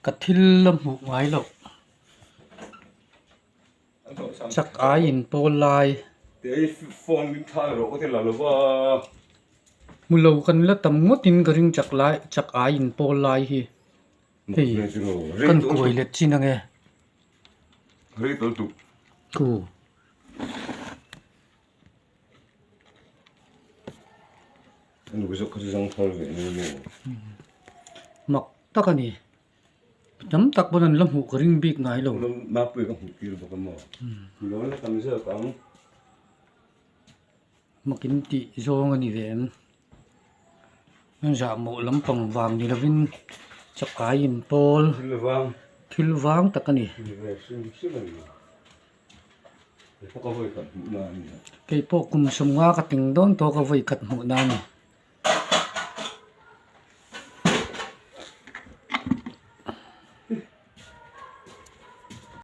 Ka thil la hmuh ngai loh. Chak ai in pawl lai. Hmu lo kan la tam ngawt in ka ring chak lai chak ai in pawl lai hi. Hei kan kuai let chin ange. Khu. Mak tak a ni. Tam tak pawn an la hmuh ka ring bik ngai lo. Mak in tih zawng a ni ve em. An zahmawh lampang vang ni lovin chakai in pawl thil vang tak a ni. Kei pawh kum sawmnga ka tling dawn tawh ka vawi khat hmuh na a ni.